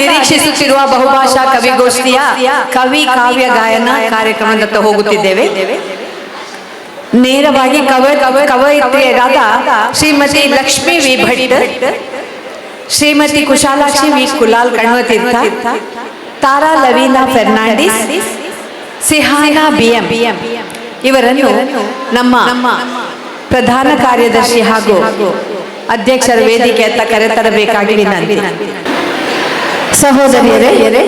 ನಿರೀಕ್ಷಿಸುತ್ತಿರುವ ಬಹುಭಾಷಾ ಕವಿಗೋಷ್ಠಿಯ ಕವಿ ಕಾವ್ಯ ಗಾಯನ ಕಾರ್ಯಕ್ರಮದತ್ತ ಹೋಗುತ್ತಿದ್ದೇವೆ. ನೇರವಾಗಿ ಕವಯಿತ್ರಿಯರಾದ ಶ್ರೀಮತಿ ಲಕ್ಷ್ಮೀ ವಿ ಭಟ್, ಶ್ರೀಮತಿ ಕುಶಾಲಾಕ್ಷಿ ವಿ ಕುಲಾಲ್ ಕಣ್ವತೀರ್ಥ, ತಾರಾ ಲವೀನಾ ಫೆರ್ನಾಂಡಿಸ್, ಸಿಹಾನಾ ಬಿಎಂ ಇವರನ್ನು ನಮ್ಮ ಪ್ರಧಾನ ಕಾರ್ಯದರ್ಶಿ ಹಾಗೂ ಅಧ್ಯಕ್ಷರ ವೇದಿಕೆಯತ್ತ ಕರೆತರಬೇಕಾಗಿ ವಿನಂತಿ. ಸಹೋದರಿಯರೇ,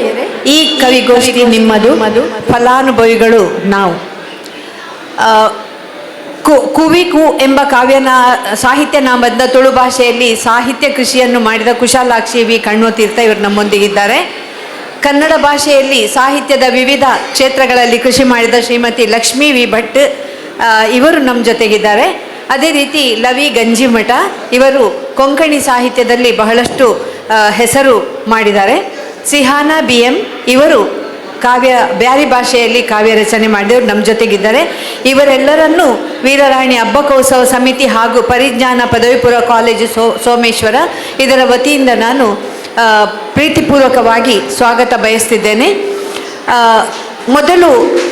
ಈ ಕವಿಗೋಷ್ಠಿ ನಿಮ್ಮದು, ಫಲಾನುಭವಿಗಳು ನಾವು. ಕುವಿಕು ಎಂಬ ಕಾವ್ಯನ ಸಾಹಿತ್ಯ ನಾಮದ ತುಳು ಭಾಷೆಯಲ್ಲಿ ಸಾಹಿತ್ಯ ಕೃಷಿಯನ್ನು ಮಾಡಿದ ಕುಶಾಲಾಕ್ಷಿ ವಿ ಕಣ್ವತೀರ್ಥ ಇವರು ನಮ್ಮೊಂದಿಗಿದ್ದಾರೆ. ಕನ್ನಡ ಭಾಷೆಯಲ್ಲಿ ಸಾಹಿತ್ಯದ ವಿವಿಧ ಕ್ಷೇತ್ರಗಳಲ್ಲಿ ಕೃಷಿ ಮಾಡಿದ ಶ್ರೀಮತಿ ಲಕ್ಷ್ಮೀ ವಿ ಭಟ್ ಇವರು ನಮ್ಮ ಜೊತೆಗಿದ್ದಾರೆ. ಅದೇ ರೀತಿ ಲವಿ ಗಂಜಿಮಠ ಇವರು ಕೊಂಕಣಿ ಸಾಹಿತ್ಯದಲ್ಲಿ ಬಹಳಷ್ಟು ಹೆಸರು ಮಾಡಿದ್ದಾರೆ. ಸಿಹಾನಾ ಬಿ ಎಂ ಇವರು ಕಾವ್ಯ ಬ್ಯಾರಿ ಭಾಷೆಯಲ್ಲಿ ಕಾವ್ಯ ರಚನೆ ಮಾಡಿದವರು ನಮ್ಮ ಜೊತೆಗಿದ್ದಾರೆ. ಇವರೆಲ್ಲರನ್ನೂ ವೀರರಾಣಿ ಅಬ್ಬಕೋತ್ಸವ ಸಮಿತಿ ಹಾಗೂ ಪರಿಜ್ಞಾನ ಪದವಿ ಪೂರ್ವ ಕಾಲೇಜು ಸೋಮೇಶ್ವರ ಇದರ ವತಿಯಿಂದ ನಾನು ಪ್ರೀತಿಪೂರ್ವಕವಾಗಿ ಸ್ವಾಗತ ಬಯಸ್ತಿದ್ದೇನೆ. ಮೊದಲು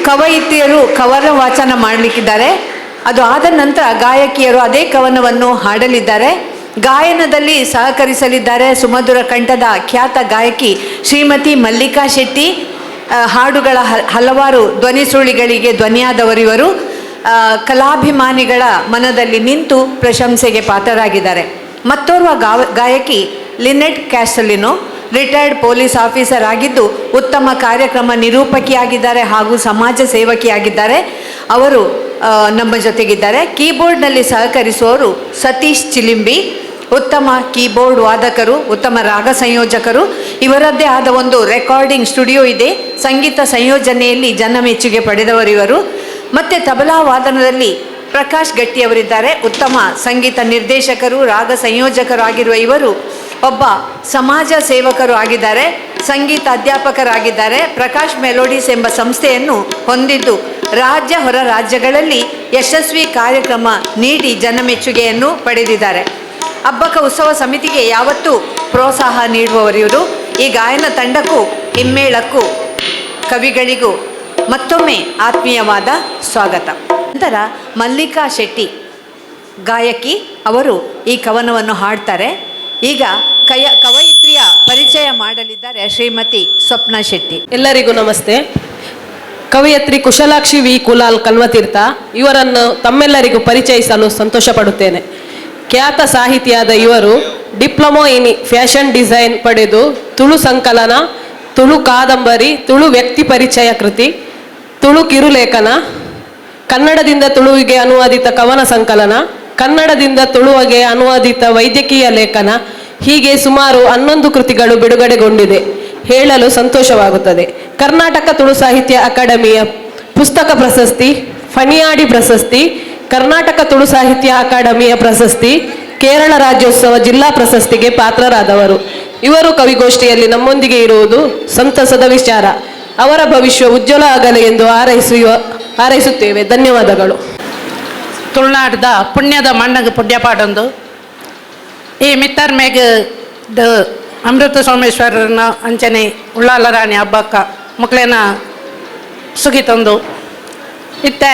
ಕವಯಿತ್ರಿಯರು ಕವನ ವಾಚನ ಮಾಡಲಿಕ್ಕಿದ್ದಾರೆ. ಅದು ಆದ ನಂತರ ಗಾಯಕಿಯರು ಅದೇ ಕವನವನ್ನು ಹಾಡಲಿದ್ದಾರೆ. ಗಾಯನದಲ್ಲಿ ಸಹಕರಿಸಲಿದ್ದಾರೆ ಸುಮಧುರ ಕಂಠದ ಖ್ಯಾತ ಗಾಯಕಿ ಶ್ರೀಮತಿ ಮಲ್ಲಿಕಾ ಶೆಟ್ಟಿ. ಹಾಡುಗಳ ಹಲವಾರು ಧ್ವನಿ ಸುರುಳಿಗಳಿಗೆ ಧ್ವನಿಯಾದವರಿವರು. ಕಲಾಭಿಮಾನಿಗಳ ಮನದಲ್ಲಿ ನಿಂತು ಪ್ರಶಂಸೆಗೆ ಪಾತ್ರರಾಗಿದ್ದಾರೆ. ಮತ್ತೋರ್ವ ಗಾಯಕಿ Lynette Castelino, retired police officer ಆಗಿದ್ದು ಉತ್ತಮ ಕಾರ್ಯಕ್ರಮ ನಿರೂಪಕಿಯಾಗಿದ್ದಾರೆ ಹಾಗೂ ಸಮಾಜ ಸೇವಕಿಯಾಗಿದ್ದಾರೆ. ಅವರು ನಮ್ಮ ಜೊತೆಗಿದ್ದಾರೆ. ಕೀಬೋರ್ಡ್ನಲ್ಲಿ ಸಹಕರಿಸುವವರು ಸತೀಶ್ ಚಿಲಿಂಬಿ, ಉತ್ತಮ ಕೀಬೋರ್ಡ್ ವಾದಕರು, ಉತ್ತಮ ರಾಗ ಸಂಯೋಜಕರು. ಇವರದ್ದೇ ಆದ ಒಂದು ರೆಕಾರ್ಡಿಂಗ್ ಸ್ಟುಡಿಯೋ ಇದೆ. ಸಂಗೀತ ಸಂಯೋಜನೆಯಲ್ಲಿ ಜನ ಮೆಚ್ಚುಗೆ ಪಡೆದವರು ಇವರು. ಮತ್ತು ತಬಲಾ ವಾದನದಲ್ಲಿ ಪ್ರಕಾಶ್ ಗಟ್ಟಿಯವರಿದ್ದಾರೆ. ಉತ್ತಮ ಸಂಗೀತ ನಿರ್ದೇಶಕರು, ರಾಗ ಸಂಯೋಜಕರು ಆಗಿರುವ ಇವರು ಒಬ್ಬ ಸಮಾಜ ಸೇವಕರು ಆಗಿದ್ದಾರೆ, ಸಂಗೀತ ಅಧ್ಯಾಪಕರಾಗಿದ್ದಾರೆ. ಪ್ರಕಾಶ್ ಮೆಲೋಡೀಸ್ ಎಂಬ ಸಂಸ್ಥೆಯನ್ನು ಹೊಂದಿದ್ದು ರಾಜ್ಯ, ಹೊರ ರಾಜ್ಯಗಳಲ್ಲಿ ಯಶಸ್ವಿ ಕಾರ್ಯಕ್ರಮ ನೀಡಿ ಜನಮೆಚ್ಚುಗೆಯನ್ನು ಪಡೆದಿದ್ದಾರೆ. ಅಬ್ಬಕ್ಕ ಉತ್ಸವ ಸಮಿತಿಗೆ ಯಾವತ್ತೂ ಪ್ರೋತ್ಸಾಹ ನೀಡುವವರು ಇವರು. ಈ ಗಾಯನ ತಂಡಕ್ಕೂ, ಹಿಮ್ಮೇಳಕ್ಕೂ, ಕವಿಗಳಿಗೂ ಮತ್ತೊಮ್ಮೆ ಆತ್ಮೀಯವಾದ ಸ್ವಾಗತ. ನಂತರ ಮಲ್ಲಿಕಾ ಶೆಟ್ಟಿ ಗಾಯಕಿ ಅವರು ಈ ಕವನವನ್ನು ಹಾಡ್ತಾರೆ. ಈಗ ಕವಯಿತ್ರಿಯ ಪರಿಚಯ ಮಾಡಲಿದ್ದಾರೆ ಶ್ರೀಮತಿ ಸ್ವಪ್ನ ಶೆಟ್ಟಿ. ಎಲ್ಲರಿಗೂ ನಮಸ್ತೆ. ಕವಯತ್ರಿ ಕುಶಲಾಕ್ಷಿ ವಿ ಕುಲಾಲ್ ಕಣ್ವತೀರ್ಥ ಇವರನ್ನು ತಮ್ಮೆಲ್ಲರಿಗೂ ಪರಿಚಯಿಸಲು ಸಂತೋಷ ಪಡುತ್ತೇನೆ. ಖ್ಯಾತ ಸಾಹಿತಿಯಾದ ಇವರು ಡಿಪ್ಲೊಮೊ ಇನ್ ಫ್ಯಾಷನ್ ಡಿಸೈನ್ ಪಡೆದು ತುಳು ಸಂಕಲನ, ತುಳು ಕಾದಂಬರಿ, ತುಳು ವ್ಯಕ್ತಿ ಪರಿಚಯ ಕೃತಿ, ತುಳು ಕಿರುಲೇಖನ, ಕನ್ನಡದಿಂದ ತುಳುವಿಗೆ ಅನುವಾದಿತ ಕವನ ಸಂಕಲನ, ಕನ್ನಡದಿಂದ ತುಳುವಿಗೆ ಅನುವಾದಿತ ವೈದ್ಯಕೀಯ ಲೇಖನ, ಹೀಗೆ ಸುಮಾರು 11 ಕೃತಿಗಳು ಬಿಡುಗಡೆಗೊಂಡಿದೆ. ಹೇಳಲು ಸಂತೋಷವಾಗುತ್ತದೆ. ಕರ್ನಾಟಕ ತುಳು ಸಾಹಿತ್ಯ ಅಕಾಡೆಮಿಯ ಪುಸ್ತಕ ಪ್ರಶಸ್ತಿ, ಫಣಿಯಾಡಿ ಪ್ರಶಸ್ತಿ, ಕರ್ನಾಟಕ ತುಳು ಸಾಹಿತ್ಯ ಅಕಾಡೆಮಿಯ ಪ್ರಶಸ್ತಿ, ಕೇರಳ ರಾಜ್ಯೋತ್ಸವ ಜಿಲ್ಲಾ ಪ್ರಶಸ್ತಿಗೆ ಪಾತ್ರರಾದವರು. ಇವರು ಕವಿಗೋಷ್ಠಿಯಲ್ಲಿ ನಮ್ಮೊಂದಿಗೆ ಇರುವುದು ಸಂತಸದ ವಿಚಾರ. ಅವರ ಭವಿಷ್ಯ ಉಜ್ವಲ ಆಗಲಿ ಎಂದು ಹಾರೈಸುತ್ತೇವೆ. ಧನ್ಯವಾದಗಳು. ತುಳುನಾಡ್ದ ಪುಣ್ಯದ ಮಣ್ಣಗೆ ಪುಣ್ಯ ಪಾಡೊಂದು ಈ ಮಿತ್ತರ್ ಮೇಗ್ ದ ಅಮೃತ ಸೋಮೇಶ್ವರನ ಅಂಚನೆ ಉಳ್ಳಾಲ ರಾಣಿ ಹಬ್ಬಕ್ಕ ಮುಕ್ಲೇನ ಸುಗಿತೊಂದು ಇತ್ತೆ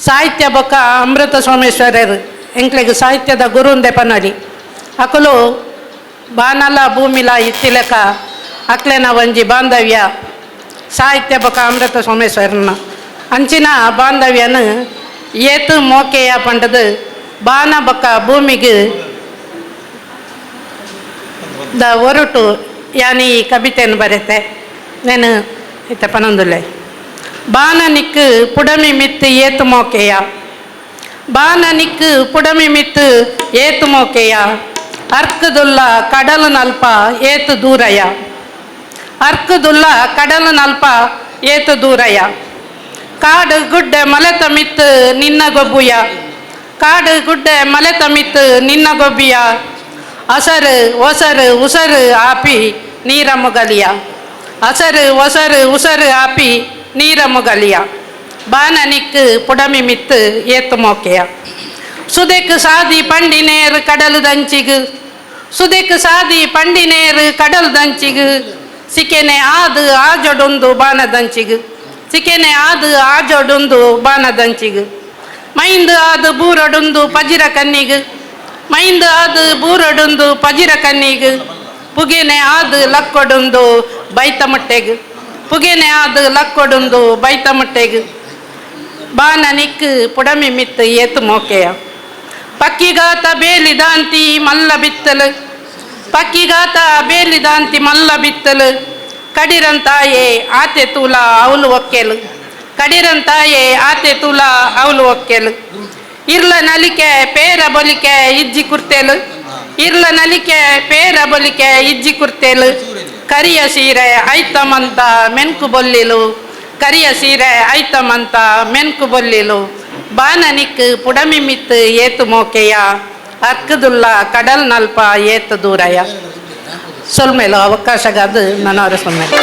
ಸಾಹಿತ್ಯ ಬೊಕ್ಕ ಅಮೃತ ಸೋಮೇಶ್ವರರು ಎಂಕ್ಲೆಗ್ ಸಾಹಿತ್ಯದ ಗುರುಂದೆ ಪನೊಲಿ. ಅಕುಲು ಬಾನಲ ಭೂಮಿಲ ಇತ್ತಿಲೆಕ ಅಕ್ಲೆನ ಒಂಜಿ ಬಾಂಧವ್ಯ ಸಾಹಿತ್ಯ ಬೊಕ್ಕ ಅಮೃತ ಸೋಮೇಶ್ವರನ ಅಂಚಿನ ಬಾಂಧವ್ಯನ ಏತು ಮೋಕೆಯ ಪಂಡದು ಬಾನ ಬೊಕ್ಕ ಭೂಮಿಗೆ ದ ಒರಟು ಯಾನಿ ಈ ಕವಿತೆಯನ್ನು ಬರೆತೆ నేను ಇತ್ತೆ ಪನೊಂದುಲ್ಲೆ. ಬಾನನಿಕ್ ಪುಡಮಿ ಮಿತ್ತು ಏತು ಮೋಕೆಯ, ಬಾನನಿಕ್ ಪುಡಮಿ ಮಿತ್ತು ಏತು ಮೋಕೆಯ, ಅರ್ಕದುಲ್ಲ ಕಡಲು ನಲ್ಪ ಏತು ದೂರಯ, ಅರ್ಕದುಲ್ಲ ಕಡಲು ನಲ್ಪ ಏತು ದೂರಯ, ಕಾಡು ಗುಡ್ಡೆ ಮಲೆತ ಮಿತ್ತು ನಿನ್ನ ಗೊಬ್ಬುಯ, ಕಾಡು ಗುಡ್ಡೆ ಮಲೆತ ಮಿತ್ತು ನಿನ್ನ ಗೊಬ್ಬಿಯ, ಅಸರು ಒಸರು ಉಸರು ಆಪಿ ನೀರ ಮುಗಲಿಯ, ಅಸರು ಒಸರು ಉಸರು ಆಪಿ ನೀರ ಮುಗಲಿಯ, ಬಾನನಿಕ್ ಪುಡಮಿ ಮಿತ್ತು ಏತು ಮೋಕೆಯ, ಸುದೆಕ್ ಸಾದಿ ಪಂಡಿನೇರು ಕಡಲು ದಂಚಿಗು. ಸುದೆಕ್ ಸಾದಿ ಪಂಡಿನೇರು ಕಡಲ್ ದಂಚಿಗ್ ಸಿಕೆನೆ ಆದು ಆಜೊಡೊಂದು ಬಾನದಂಚಿಗ್ ಸಿಕೆನೆ ಆದು ಆಜೊಡೊಂದು ಬಾನದಂಚಿಗ್ ಮೈಂದು ಆದು ಬೂರೊಡೊಂದು ಪಜಿರ ಕನ್ನಿಗ್ ಮೈಂದು ಆದು ಬೂರೊಡೊಂದು ಪಜಿರ ಕನ್ನಿಗ್ ಪುಗೆನೆ ಆದು ಲಕ್ಕೊಡೊಂದು ಬೈತ ಮುಟ್ಟೆಗ್ ಪುಗೆನೆ ಆದು ಲಕ್ಕೊಡೊಂದು ಬೈತ ಮುಟ್ಟೆಗ್ ಬಾನ ನಿಕ್ ಪುಡಮಿ ಮಿತ್ತು ಏತು ಮೋಕೆಯ ಪಕ್ಕಿಗಾತ ಬೇಲಿದಾಂತಿ ಮಲ್ಲ ಬಿತ್ತಲು ಪಕ್ಕಿಗಾತ ಬೇಲಿದಾಂತಿ ಮಲ್ಲ ಬಿತ್ತಲು ಕಡಿರಂತಾಯೇ ಆತೆ ತೂಲ ಅವಲು ಒಕ್ಕೆಲು ಕಡಿರಂತಾಯೇ ಆತೆ ತೂಲ ಅವಲು ಒಕ್ಕೆಲು ಇರ್ಲ ನಲಿಕೆ ಪೇರ ಬೊಲಿಕೆ ಇಜ್ಜಿ ಕುರ್ತೆಲು ಇರ್ಲ ನಲಿಕೆ ಪೇರ ಬೊಲಿಕೆ ಇಜ್ಜಿ ಕುರ್ತೆಲು ಕರಿಯ ಸೀರೆ ಐತಮಂತ ಮೆನ್ಕು ಬೊಲ್ಲಿಲು ಕರಿಯ ಸೀರೆ ಐತಮಂತ ಮೆನ್ಕು ಬೊಲ್ಲಿಲು ಬಾನನಿಕ್ ಪುಡಮಿ ಮಿತ್ತು ಏತು ಮೋಕೆಯ ಅರ್ಕದುಲ್ಲ ಕಡಲ್ ನಲ್ಪ ಏತು ದೂರಯ. ಸೊಲ್ಮೇಲು ಅವಕಾಶಗಾದು ನಾನು ಅವರ ಸೊಲ್ಮೇಲೆ.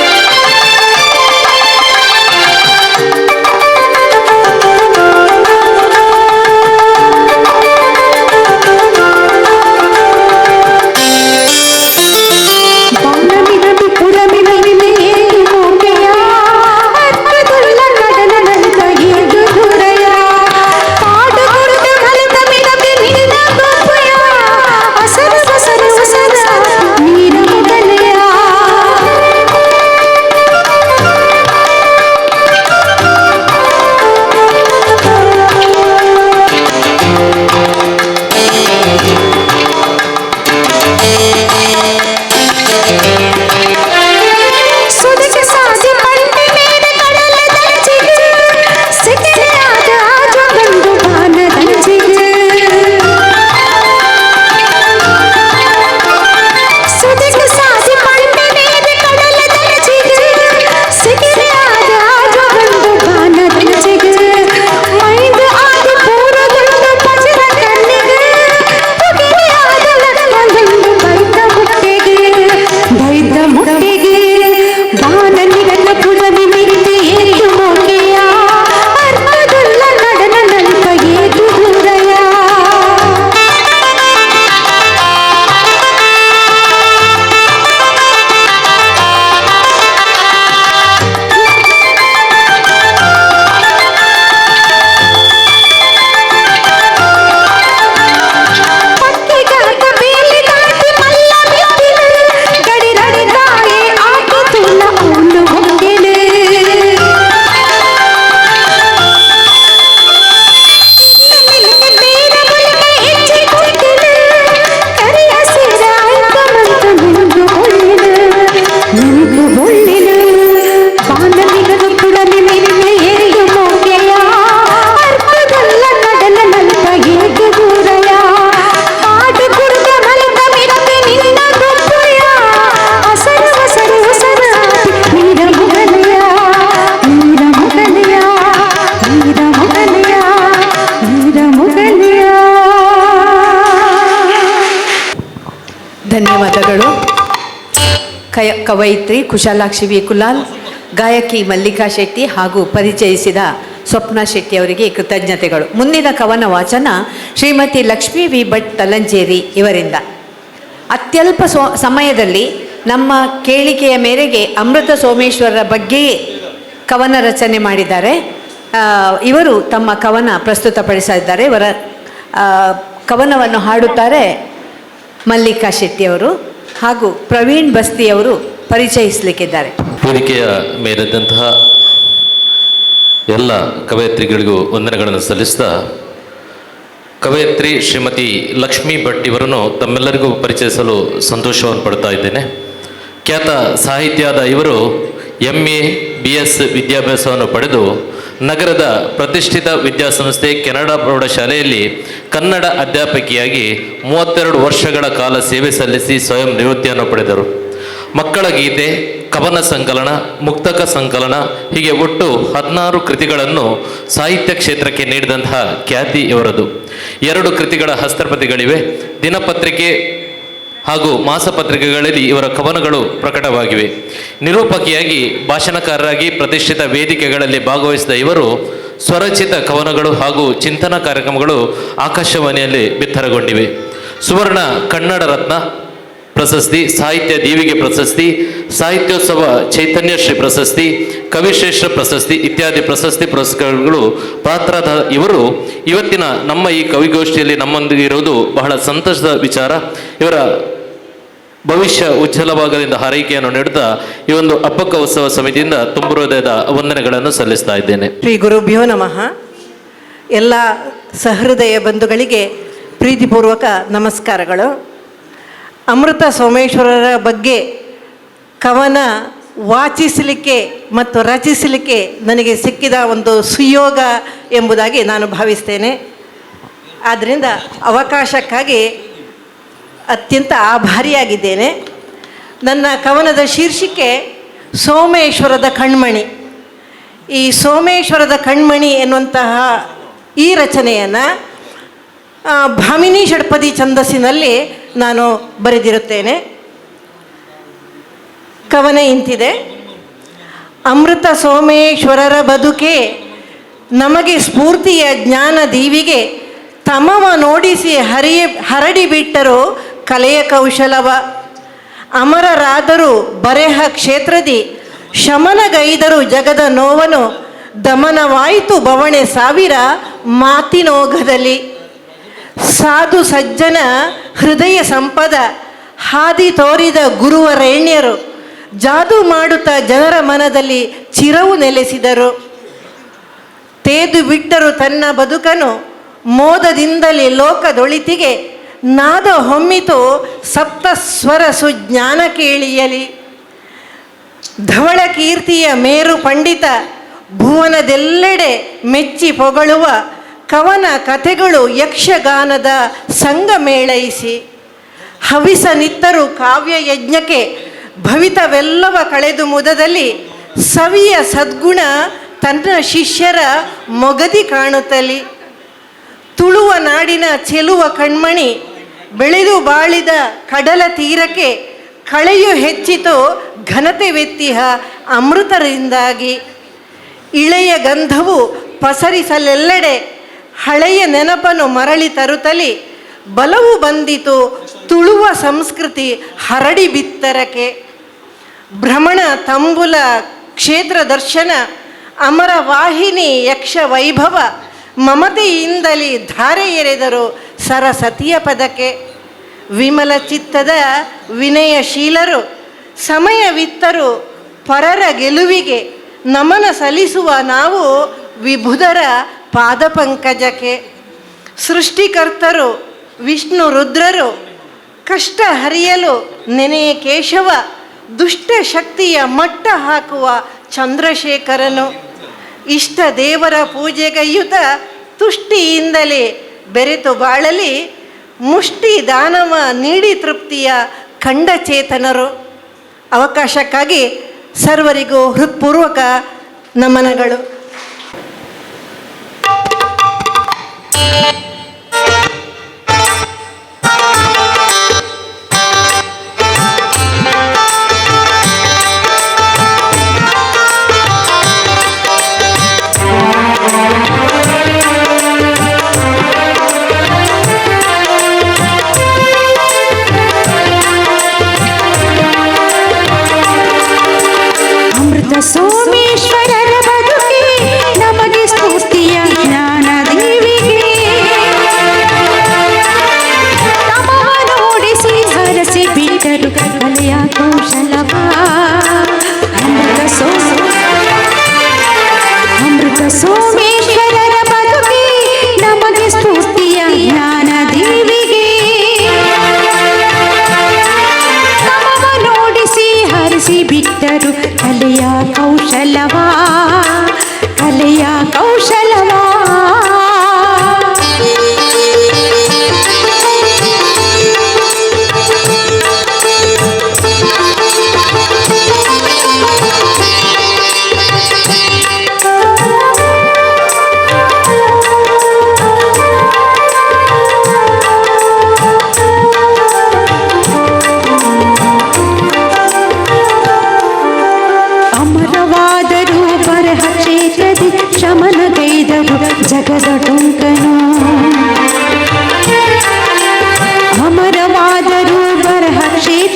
ಧನ್ಯವಾದಗಳು. ಕವಯಿತ್ರಿ ಕುಶಾಲಾಕ್ಷಿ ವಿ ಕುಲಾಲ್, ಗಾಯಕಿ ಮಲ್ಲಿಕಾ ಶೆಟ್ಟಿ ಹಾಗೂ ಪರಿಚಯಿಸಿದ ಸ್ವಪ್ನ ಶೆಟ್ಟಿ ಅವರಿಗೆ ಕೃತಜ್ಞತೆಗಳು. ಮುಂದಿನ ಕವನ ವಾಚನ ಶ್ರೀಮತಿ ಲಕ್ಷ್ಮೀ ವಿ ಭಟ್ ತಲಂಜೇರಿ ಇವರಿಂದ. ಅತ್ಯಲ್ಪ ಸಮಯದಲ್ಲಿ ನಮ್ಮ ಕೇಳಿಕೆಯ ಮೇರೆಗೆ ಅಮೃತ ಸೋಮೇಶ್ವರರ ಬಗ್ಗೆಯೇ ಕವನ ರಚನೆ ಮಾಡಿದ್ದಾರೆ. ಇವರು ತಮ್ಮ ಕವನ ಪ್ರಸ್ತುತಪಡಿಸಿದ್ದಾರೆ. ಇವರ ಕವನವನ್ನು ಹಾಡುತ್ತಾರೆ ಮಲ್ಲಿಕಾ ಶೆಟ್ಟಿಯವರು ಹಾಗೂ ಪ್ರವೀಣ್ ಬಸ್ತಿಯವರು ಪರಿಚಯಿಸಲಿಕ್ಕಿದ್ದಾರೆ. ವೇದಿಕೆಯ ಮೇಲಿದ್ದಂತಹ ಎಲ್ಲ ಕವಯತ್ರಿಗಳಿಗೂ ವಂದನೆಗಳನ್ನು ಸಲ್ಲಿಸ್ತಾ, ಕವಯತ್ರಿ ಶ್ರೀಮತಿ ಲಕ್ಷ್ಮೀ ಭಟ್ ಇವರನ್ನು ತಮ್ಮೆಲ್ಲರಿಗೂ ಪರಿಚಯಿಸಲು ಸಂತೋಷವನ್ನು ಪಡ್ತಾ ಇದ್ದೇನೆ. ಖ್ಯಾತ ಸಾಹಿತ್ಯದ ಇವರು MA BS ವಿದ್ಯಾಭ್ಯಾಸವನ್ನು ಪಡೆದು ನಗರದ ಪ್ರತಿಷ್ಠಿತ ವಿದ್ಯಾಸಂಸ್ಥೆ ಕೆನಡಾ ಪ್ರೌಢಶಾಲೆಯಲ್ಲಿ ಕನ್ನಡ ಅಧ್ಯಾಪಕಿಯಾಗಿ 32 ವರ್ಷಗಳ ಕಾಲ ಸೇವೆ ಸಲ್ಲಿಸಿ ಸ್ವಯಂ ನಿವೃತ್ತಿಯನ್ನು ಪಡೆದರು. ಮಕ್ಕಳ ಗೀತೆ, ಕವನ ಸಂಕಲನ, ಮುಕ್ತಕ ಸಂಕಲನ ಹೀಗೆ ಒಟ್ಟು 16 ಕೃತಿಗಳನ್ನು ಸಾಹಿತ್ಯ ಕ್ಷೇತ್ರಕ್ಕೆ ನೀಡಿದಂತಹ ಖ್ಯಾತಿ ಇವರದು. 2 ಕೃತಿಗಳ ಹಸ್ತಪ್ರತಿಗಳಿವೆ. ದಿನಪತ್ರಿಕೆ ಹಾಗೂ ಮಾಸಪತ್ರಿಕೆಗಳಲ್ಲಿ ಇವರ ಕವನಗಳು ಪ್ರಕಟವಾಗಿವೆ. ನಿರೂಪಕಿಯಾಗಿ, ಭಾಷಣಕಾರರಾಗಿ ಪ್ರತಿಷ್ಠಿತ ವೇದಿಕೆಗಳಲ್ಲಿ ಭಾಗವಹಿಸಿದ ಇವರು ಸ್ವರಚಿತ ಕವನಗಳು ಹಾಗೂ ಚಿಂತನಾ ಕಾರ್ಯಕ್ರಮಗಳು ಆಕಾಶವಾಣಿಯಲ್ಲಿ ಬಿತ್ತರಗೊಂಡಿವೆ. ಸುವರ್ಣ ಕನ್ನಡ ರತ್ನ, ಪ್ರಶಸ್ತಿ, ಸಾಹಿತ್ಯ ದೀವಿಗೆ ಪ್ರಶಸ್ತಿ, ಸಾಹಿತ್ಯೋತ್ಸವ ಚೈತನ್ಯ ಶ್ರೀ ಪ್ರಶಸ್ತಿ, ಕವಿಶ್ರೇಷ್ಠ ಪ್ರಶಸ್ತಿ ಇತ್ಯಾದಿ ಪ್ರಶಸ್ತಿ ಪುರಸ್ಕಾರಗಳು ಪಾತ್ರದ ಇವರು ಇವತ್ತಿನ ನಮ್ಮ ಈ ಕವಿಗೋಷ್ಠಿಯಲ್ಲಿ ನಮ್ಮೊಂದಿಗೆ ಇರುವುದು ಬಹಳ ಸಂತಸದ ವಿಚಾರ. ಇವರ ಭವಿಷ್ಯ ಉಜ್ವಲವಾಗಲೆಂದು ಹಾರೈಕೆಯನ್ನು ನೀಡುತ್ತಾ ಈ ಒಂದು ಅಬ್ಬಕ್ಕ ಉತ್ಸವ ಸಮಿತಿಯಿಂದ ತುಂಬು ಹೃದಯದ ವಂದನೆಗಳನ್ನು ಸಲ್ಲಿಸ್ತಾ ಇದ್ದೇನೆ. ಶ್ರೀ ಗುರುಭ್ಯೋ ನಮಃ. ಎಲ್ಲ ಸಹೃದಯ ಬಂಧುಗಳಿಗೆ ಪ್ರೀತಿಪೂರ್ವಕ ನಮಸ್ಕಾರಗಳು. ಅಮೃತ ಸೋಮೇಶ್ವರರ ಬಗ್ಗೆ ಕವನ ವಾಚಿಸಲಿಕ್ಕೆ ಮತ್ತು ರಚಿಸಲಿಕ್ಕೆ ನನಗೆ ಸಿಕ್ಕಿದ ಒಂದು ಸುಯೋಗ ಎಂಬುದಾಗಿ ನಾನು ಭಾವಿಸ್ತೇನೆ. ಆದ್ದರಿಂದ ಅವಕಾಶಕ್ಕಾಗಿ ಅತ್ಯಂತ ಆಭಾರಿಯಾಗಿದ್ದೇನೆ. ನನ್ನ ಕವನದ ಶೀರ್ಷಿಕೆ ಸೋಮೇಶ್ವರದ ಕಣ್ಮಣಿ. ಈ ಸೋಮೇಶ್ವರದ ಕಣ್ಮಣಿ ಎನ್ನುವಂತಹ ಈ ರಚನೆಯನ್ನು ಭಾಮಿನಿ ಷಟ್ಪದಿ ಛಂದಸ್ಸಿನಲ್ಲಿ ನಾನು ಬರೆದಿರುತ್ತೇನೆ. ಕವನ ಇಂತಿದೆ. ಅಮೃತ ಸೋಮೇಶ್ವರರ ಬದುಕೆ ನಮಗೆ ಸ್ಫೂರ್ತಿಯ ಜ್ಞಾನ ದೀವಿಗೆ, ತಮವ ನೋಡಿಸಿ ಹರಡಿಬಿಟ್ಟರು ಕಲೆಯ ಕೌಶಲವ. ಅಮರರಾದರೂ ಬರೆಹ ಕ್ಷೇತ್ರದಿ ಶಮನಗೈದರು ಜಗದ ನೋವನು, ದಮನವಾಯಿತು ಬವಣೆ ಸಾವಿರ ಮಾತಿನೋಘದಲ್ಲಿ. ಸಾಧು ಸಜ್ಜನ ಹೃದಯ ಸಂಪದ ಹಾದಿ ತೋರಿದ ಗುರುವರೇಣ್ಯರು, ಜಾದು ಮಾಡುತ್ತಾ ಜನರ ಮನದಲ್ಲಿ ಚಿರವು ನೆಲೆಸಿದರು. ತೇದು ಬಿಟ್ಟರು ತನ್ನ ಬದುಕನು ಮೋದದಿಂದಲೇ ಲೋಕದೊಳಿತಿಗೆ, ನಾದ ಹೊಮ್ಮಿತು ಸಪ್ತಸ್ವರ ಸುಜ್ಞಾನ ಕೇಳಿಯಲಿ. ಧವಳ ಕೀರ್ತಿಯ ಮೇರು ಪಂಡಿತ ಭುವನದೆಲ್ಲೆಡೆ ಮೆಚ್ಚಿ ಪೊಗಳುವ, ಕವನ ಕಥೆಗಳು ಯಕ್ಷಗಾನದ ಸಂಗ ಮೇಳೈಸಿ. ಹವಿಸ ನಿತ್ತರು ಕಾವ್ಯ ಯಜ್ಞಕ್ಕೆ ಭವಿತವೆಲ್ಲವ ಕಳೆದು ಮುದದಲ್ಲಿ, ಸವಿಯ ಸದ್ಗುಣ ತನ್ನ ಶಿಷ್ಯರ ಮೊಗದಿ ಕಾಣುತ್ತಲಿ. ತುಳುವ ನಾಡಿನ ಚೆಲುವ ಕಣ್ಮಣಿ ಬೆಳೆದು ಬಾಳಿದ ಕಡಲ ತೀರಕ್ಕೆ, ಕಳೆಯು ಹೆಚ್ಚಿತು ಘನತೆ ವೆತ್ತಿಹ ಅಮೃತರಿಂದಾಗಿ. ಇಳೆಯ ಗಂಧವು ಪಸರಿಸಲೆಲ್ಲೆಡೆ ಹಳೆಯ ನೆನಪನ್ನು ಮರಳಿ ತರುತ್ತಲಿ, ಬಲವು ಬಂದಿತು ತುಳುವ ಸಂಸ್ಕೃತಿ ಹರಡಿ ಬಿತ್ತರಕ್ಕೆ. ಭ್ರಮಣ ತಂಬುಲ ಕ್ಷೇತ್ರ ದರ್ಶನ ಅಮರ ವಾಹಿನಿ ಯಕ್ಷ ವೈಭವ, ಮಮತೆಯಿಂದಲೇ ಧಾರೆ ಎರೆದರು ಸರಸತಿಯ ಪದಕ್ಕೆ. ವಿಮಲ ಚಿತ್ತದ ವಿನಯಶೀಲರು ಸಮಯವಿತ್ತರು ಪರರ ಗೆಲುವಿಗೆ, ನಮನ ಸಲ್ಲಿಸುವ ನಾವು ವಿಭುಧರ ಪಾದಪಂಕಜಕ್ಕೆ. ಸೃಷ್ಟಿಕರ್ತರು ವಿಷ್ಣು ರುದ್ರರು ಕಷ್ಟ ಹರಿಯಲು ನೆನೆಯ ಕೇಶವ, ದುಷ್ಟ ಶಕ್ತಿಯ ಮಟ್ಟ ಹಾಕುವ ಚಂದ್ರಶೇಖರನು. ಇಷ್ಟ ದೇವರ ಪೂಜೆಗೈಯುತ ತುಷ್ಟಿಯಿಂದಲೇ ಬೆರೆತು ಬಾಳಲಿ, ಮುಷ್ಟಿ ದಾನವ ನೀಡಿ ತೃಪ್ತಿಯ ಖಂಡಚೇತನರು. ಅವಕಾಶಕ್ಕಾಗಿ ಸರ್ವರಿಗೂ ಹೃತ್ಪೂರ್ವಕ ನಮನಗಳು. ಸೋಮೇಶ್ವರರ ಬದುಕೆ ನಮಗೆ ಸ್ಫೂರ್ತಿಯ ಜ್ಞಾನ ದೀವಿಗೆ.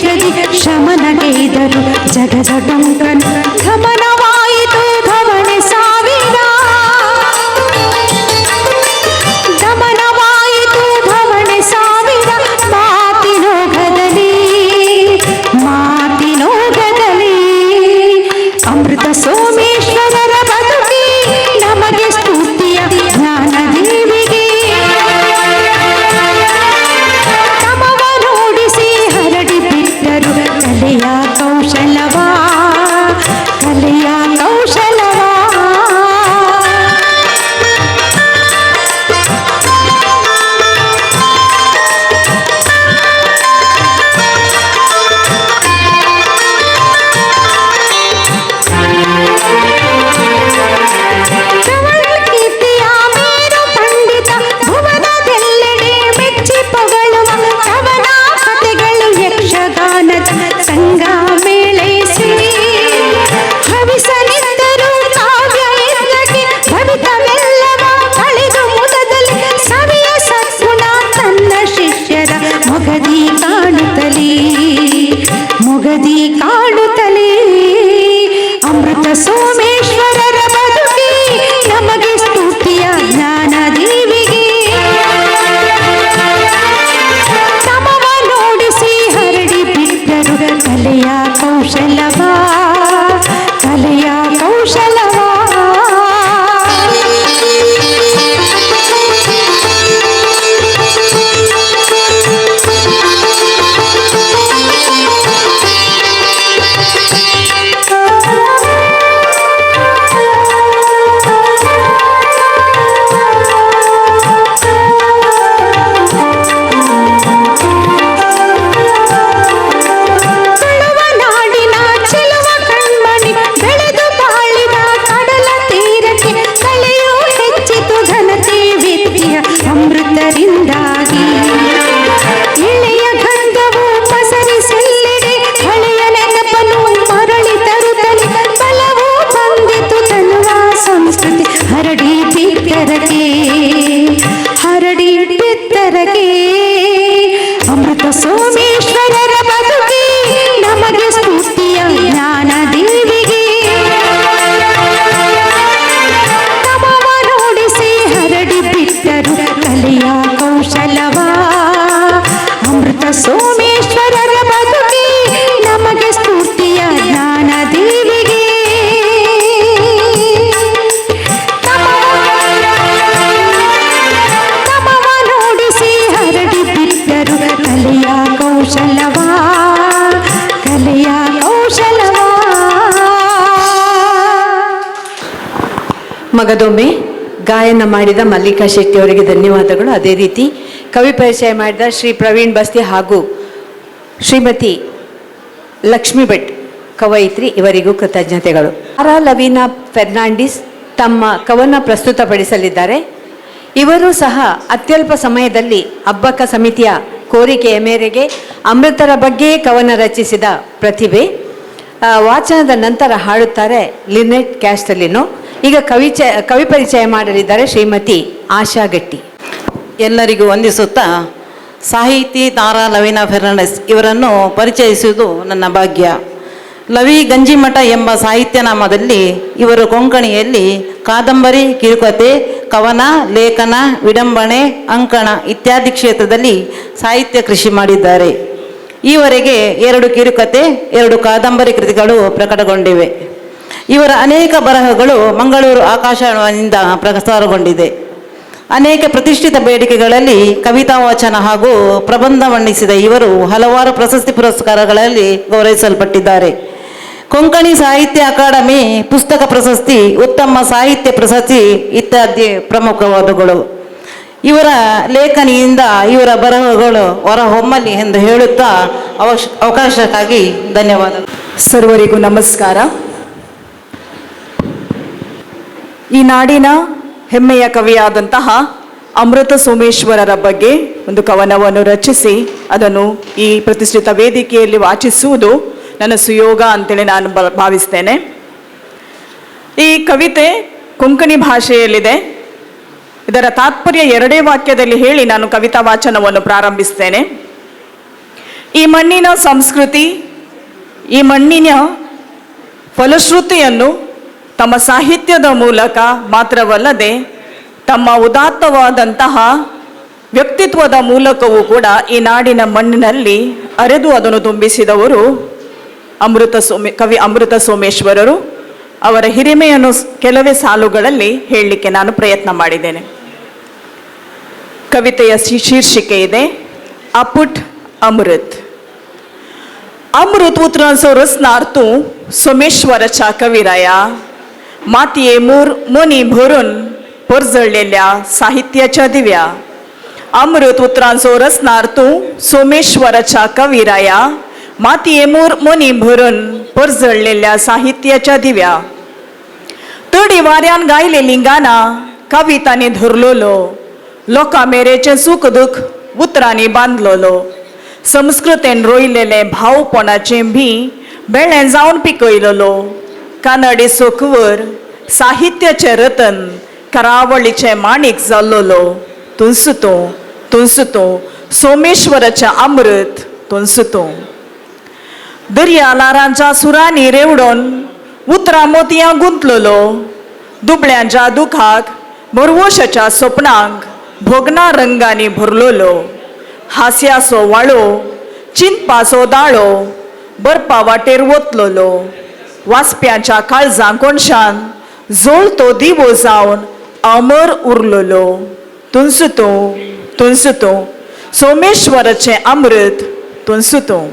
ಕ್ಷೇತ್ರದಿ ಶಮನಗೈದರು ಜಗದ ಡೊಂಕನು ಗಮನವಾಯಿತು ಧವಣೆ ಸಾವಿರ ದಮನವಾಯಿತು ಧವಣೆ ಸಾವಿರ ಮಾತಿನೋಘದಲ್ಲಿ ಮಾತಿನೋಘದಲ್ಲಿ ಅಮೃತ ಸೋಮೇಶ್ವರರ ಬದುಕಿ ನಮಗೆ ಸ್ಫೂರ್ತಿಯ ಜ್ಞಾನ ದೇವಿಗೆ ತಮವ ನೋಡಿಸಿ ಹರಡಿ ಬಿಟ್ಟರು ಕಲೆಯ ಕೌಶಲವಾ ಕಲೆಯ ಕೌಶಲವಾ. ಕೀರ್ತಿಯ ಮೇರು ಪಂಡಿತ ಭುವನದೆಲ್ಲೆಡೆ ಮೆಚ್ಚಿ ಪೊಗಳುವ ಕವನ ಕಥೆಗಳು ಯಕ್ಷಗಾನದ ಸಂಘ ಮೇಳೈಸಿ ಹವಿಸನಿದ್ದರು ಕಾವ್ಯ ಯಜ್ಞಕ್ಕೆ ಭವಿತವೆಲ್ಲವ ಕಳೆದು ಮುದದಲ್ಲಿ ಸವಿಯ ಸದ್ಗುಣ ತನ್ನ ಶಿಷ್ಯರ ಮೊಗದಿ ಕಾಣುತ್ತಲೇ ಮೊಗದಿ ಕಾಣುತ್ತಲೇ ಅಮೃತ ಸೋಮೇಶ್ವರರ ಬದುಕಿ ನಮಗೆ ಸ್ಫೂರ್ತಿಯ ಜ್ಞಾನ ದೇವಿಗೆ ತಮವ ನೋಡಿಸಿ ಹರಡಿ ಬಿಟ್ಟರು ಕಲೆಯ ಕೌಶಲವಾ ಕಲೆಯ ಕೌಶಲವಾ. ತುಳುವ ನಾಡಿನ ಚೆಲುವ ಕಣ್ಮಣಿ ಬೆಳೆದು ಬಾಳಿದ ಕಡಲ ತೀರಕ್ಕೆ ಕಲೆಯು ಹೆಚ್ಚಿತು ಘನತೆ ವಿದ್ಯೆಯ ಅಮೃತರಿಂದಾಗಿ ಎಳೆಯ ಗಂಧವು ಪಸರಿಸೆಲ್ಲೆಡೆ ಹಳೆಯ ನೆನಪನು ಮರಳಿ ತರುತ್ತಲೇ ಬಲವೂ ಬಂದಿತು ತನುವ ಸಂಸ್ಕೃತಿ ಹರಡಿ ಬಿತ್ತರಕ್ಕೆ ಹರಡಿ ಬಿತ್ತರಕ್ಕೆ ಅಮೃತ ಸೋಮೇಶ್ವರರ ಬದುಕಿ ನಮಗೆ ಸ್ಫೂರ್ತಿಯ ಜ್ಞಾನ ದೇವಿಗೆ ತಮವ ನೋಡಿಸಿ ಹರಡಿ ಬಿಟ್ಟರು ಕಲೆಯ ಕೌಶಲವಾ ಅಮೃತ ಸೋಮೇಶ್ವರರ ಬದುಕಿ ನಮಗೆ ಸ್ಫೂರ್ತಿಯ ಜ್ಞಾನ ದೇವಿಗೆ ತಮವ ನೋಡಿಸಿ ಹರಡಿ ಬಿಟ್ಟರು ಕಲೆಯ ಕೌಶಲವಾ ಕಲೆಯ ಕೌಶಲವಾ. ಮಗದೊಮ್ಮೆ ಗಾಯನ ಮಾಡಿದ ಮಲ್ಲಿಕಾ ಶೆಟ್ಟಿ ಅವರಿಗೆ ಧನ್ಯವಾದಗಳು. ಅದೇ ರೀತಿ ಕವಿ ಪರಿಚಯ ಮಾಡಿದ ಶ್ರೀ ಪ್ರವೀಣ್ ಬಸ್ತಿ ಹಾಗೂ ಶ್ರೀಮತಿ ಲಕ್ಷ್ಮೀ ಭಟ್ ಕವಯಿತ್ರಿ ಇವರಿಗೂ ಕೃತಜ್ಞತೆಗಳು. ಆರಾ ಲವೀನಾ ಫೆರ್ನಾಂಡಿಸ್ ತಮ್ಮ ಕವನ ಪ್ರಸ್ತುತಪಡಿಸಲಿದ್ದಾರೆ. ಇವರು ಸಹ ಅತ್ಯಲ್ಪ ಸಮಯದಲ್ಲಿ ಅಬ್ಬಕ್ಕ ಸಮಿತಿಯ ಕೋರಿಕೆಯ ಮೇರೆಗೆ ಅಮೃತರ ಬಗ್ಗೆಯೇ ಕವನ ರಚಿಸಿದ ಪ್ರತಿಭೆ. ವಾಚನದ ನಂತರ ಹಾಡುತ್ತಾರೆ ಲಿನೆಟ್ ಕ್ಯಾಸ್ಟಲಿನೋ. ಈಗ ಕವಿ ಪರಿಚಯ ಮಾಡಲಿದ್ದಾರೆ ಶ್ರೀಮತಿ ಆಶಾ ಗಟ್ಟಿ. ಎಲ್ಲರಿಗೂ ವಂದಿಸುತ್ತಾ, ಸಾಹಿತಿ ತಾರಾ ಲವೀನಾ ಫೆರ್ನಾಂಡಿಸ್ ಇವರನ್ನು ಪರಿಚಯಿಸುವುದು ನನ್ನ ಭಾಗ್ಯ. ಲವಿ ಗಂಜಿಮಠ ಎಂಬ ಸಾಹಿತ್ಯ ನಾಮದಲ್ಲಿ ಇವರು ಕೊಂಕಣಿಯಲ್ಲಿ ಕಾದಂಬರಿ, ಕಿರುಕತೆ, ಕವನ, ಲೇಖನ, ವಿಡಂಬನೆ, ಅಂಕಣ ಇತ್ಯಾದಿ ಕ್ಷೇತ್ರದಲ್ಲಿ ಸಾಹಿತ್ಯ ಕೃಷಿ ಮಾಡಿದ್ದಾರೆ. ಈವರೆಗೆ 2 ಕಿರುಕತೆ, 2 ಕಾದಂಬರಿ ಕೃತಿಗಳು ಪ್ರಕಟಗೊಂಡಿವೆ. ಇವರ ಅನೇಕ ಬರಹಗಳು ಮಂಗಳೂರು ಆಕಾಶವಾಣಿಯಿಂದ ಪ್ರಸಾರಗೊಂಡಿದೆ. ಅನೇಕ ಪ್ರತಿಷ್ಠಿತ ಬೇಡಿಕೆಗಳಲ್ಲಿ ಕವಿತಾ ವಾಚನ ಹಾಗೂ ಪ್ರಬಂಧ ಮಂಡಿಸಿದ ಇವರು ಹಲವಾರು ಪ್ರಶಸ್ತಿ ಪುರಸ್ಕಾರಗಳಲ್ಲಿ ಗೌರವಿಸಲ್ಪಟ್ಟಿದ್ದಾರೆ. ಕೊಂಕಣಿ ಸಾಹಿತ್ಯ ಅಕಾಡೆಮಿ ಪುಸ್ತಕ ಪ್ರಶಸ್ತಿ, ಉತ್ತಮ ಸಾಹಿತ್ಯ ಪ್ರಶಸ್ತಿ ಇತ್ಯಾದಿ ಪ್ರಮುಖವಾದವುಗಳು. ಇವರ ಲೇಖನಿಯಿಂದ ಇವರ ಬರಹಗಳು ಹೊರಹೊಮ್ಮಲಿ ಎಂದು ಹೇಳುತ್ತಾ ಅವಕಾಶಕ್ಕಾಗಿ ಧನ್ಯವಾದಗಳು. ಸರ್ವರಿಗೂ ನಮಸ್ಕಾರ. ಈ ನಾಡಿನ ಹೆಮ್ಮೆಯ ಕವಿಯಾದಂತಹ ಅಮೃತ ಸೋಮೇಶ್ವರರ ಬಗ್ಗೆ ಒಂದು ಕವನವನ್ನು ರಚಿಸಿ ಅದನ್ನು ಈ ಪ್ರತಿಷ್ಠಿತ ವೇದಿಕೆಯಲ್ಲಿ ವಾಚಿಸುವುದು ನನ್ನ ಸುಯೋಗ ಅಂತೇಳಿ ನಾನು ಭಾವಿಸ್ತೇನೆ. ಈ ಕವಿತೆ ಕೊಂಕಣಿ ಭಾಷೆಯಲ್ಲಿದೆ. ಇದರ ತಾತ್ಪರ್ಯ 2 ವಾಕ್ಯದಲ್ಲಿ ಹೇಳಿ ನಾನು ಕವಿತಾ ವಾಚನವನ್ನು ಪ್ರಾರಂಭಿಸ್ತೇನೆ. ಈ ಮಣ್ಣಿನ ಸಂಸ್ಕೃತಿ, ಈ ಮಣ್ಣಿನ ಫಲಶ್ರುತಿಯನ್ನು ತಮ್ಮ ಸಾಹಿತ್ಯದ ಮೂಲಕ ಮಾತ್ರವಲ್ಲದೆ ತಮ್ಮ ಉದಾತ್ತವಾದಂತಹ ವ್ಯಕ್ತಿತ್ವದ ಮೂಲಕವೂ ಕೂಡ ಈ ನಾಡಿನ ಮಣ್ಣಿನಲ್ಲಿ ಅರೆದು ಅದನ್ನು ತುಂಬಿಸಿದವರು ಕವಿ ಅಮೃತ ಸೋಮೇಶ್ವರರು. ಅವರ ಹಿರಿಮೆಯನ್ನು ಕೆಲವೇ ಸಾಲುಗಳಲ್ಲಿ ಹೇಳಲಿಕ್ಕೆ ನಾನು ಪ್ರಯತ್ನ ಮಾಡಿದ್ದೇನೆ. ಕವಿತೆಯ ಶೀರ್ಷಿಕೆ ಇದೆ ಅಪುಟ್ ಅಮೃತ್. अमृत उतरांचो रचणार तूं सोमेश्वराच्या कविराया, मातये मूर मोनी भरून परजळलेल्या साहित्याच्या दिव्या. अमृत उतरांचो रचणार तूं सोमेश्वराच्या कविराया, मातये मूर मोनी भरून परजळलेल्या साहित्याच्या दिव्या. तडी वाऱ्यान गायलेलीं गानां कवितांनी धरलोलो, लोकां मेरेचें सूख दुख उतरांनी बांदलोलो, संस्कृतेन रोयलेलें भावपणाचें भी बेळें जावन पिकयलोलो, कानडी सोकवर साहित्याचें रतन करावळीचें माणीक जाल्लोलो, तुंसु तूं तुंसु तूं सोमेश्वराचें अमृत तुंसु तूं. दर्या ल्हारांच्या सुरांनी रेवडोन उतरां मोतयां गुंतलोलो, दुबळ्यांच्या दुखाक भरवशाच्या सपनांक भोगना रंगांनी भरलोलो, हास्याचो वाळो चिंतपाचो दाळो बरपा वाटेर वतलोलो, वाचप्यांच्या काळजां कोणशान जोळतो दिवो जावन अमर उरलोलो, तुंसु तूं तुंसु तूं सोमेश्वराचें अमृत तुंसु तूं.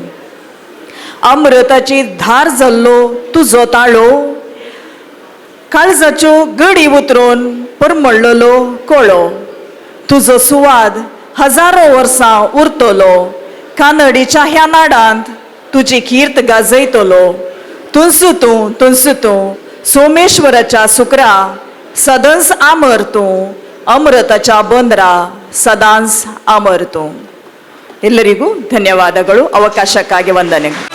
अमृताची धार जाल्लो तुजो ताळो, काळजाच्यो गडी उतरून परमळ्ळलो कोळो, तुजो सुवाद हजारो वर्सां उरतलो, कानडीच्या ह्या नाडांत तुजी कीर्त गाजयतलो, तुंसु तूं तुंसु तूं सोमेश्वराच्या सुक्रा सदांच आमर तूं, ಅಮೃತच्या ಬಂದ್ರ ಸದಾಂಸ್ ಅಮರ್ ತೂಂ. ಎಲ್ಲರಿಗೂ ಧನ್ಯವಾದಗಳು. ಅವಕಾಶಕ್ಕಾಗಿ ವಂದನೆಗಳು.